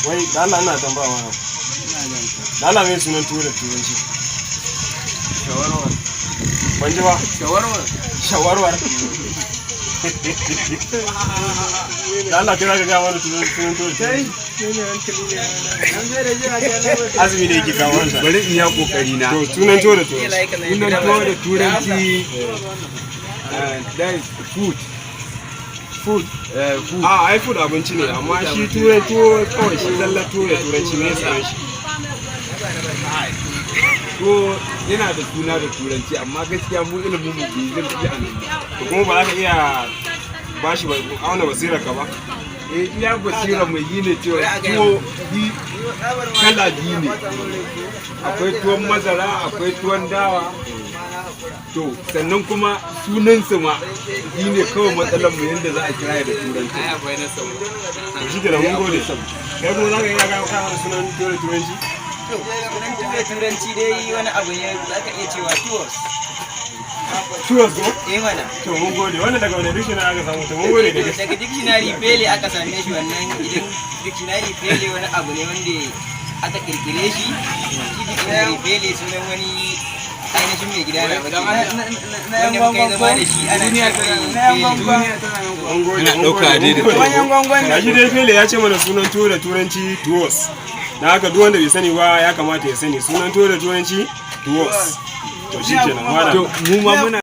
Wai da Allah ina tambaya mana. Da Allah, me sunan tuwo da turanci? Shawarwar. Ban ji ba. Shawarwar. Shawarwar. Da Allah, kai za ka gaya mana sunan tuwo da turanci? Azumi ne yake kawo wannan. Bari in ya kokari na. To, sunan tuwo da turanci. Sunan tuwo da turanci, that is food. Food. Food. A ai food abinci ne, amma shi turai tuwo kawai, shi zalla tuwo da turanci, me sunan shi? Tuwo yana da suna da turanci, amma gaskiya mu ilimin mu bai zurfi a nan ba. To, kuma ba za ka iya bashi ba auna basirar ka ba? Eh, iya basira mai yi ne cewa tuwo bi kala biyu ne: akwai tuwon masara, akwai tuwon dawa. To, sannan kuma sunansu ma shi ne kawai matsalar mu, yadda za a kira da turanci. To, shi kenan, mun gode. Kai kuma za ka iya gaya mana sunan tuwo da turanci? Sunan tuwo da turanci dai wani abu ne za ka iya cewa tuwos. Tuwo ko? Eh mana. To, mun gode. Wannan daga wani dictionary aka samu? To, mun gode da gaske. Daga dictionary Pele aka same shi wannan. Idan dictionary Pele wani abu ne wanda aka kirkire shi. Shi dictionary Pele sunan wani ainihin mai gida na baki wanda muka yi zama da shi, ana ce mai Pele. Mun gode, mun gode, mun gode. Gashi dai Pele ya ce mana sunan tuwo da turanci tuwos. Na haka duk wanda bai sani ba ya kamata ya sani sunan tuwo da turanci tuwos. To, shi kenan. To, mu ma muna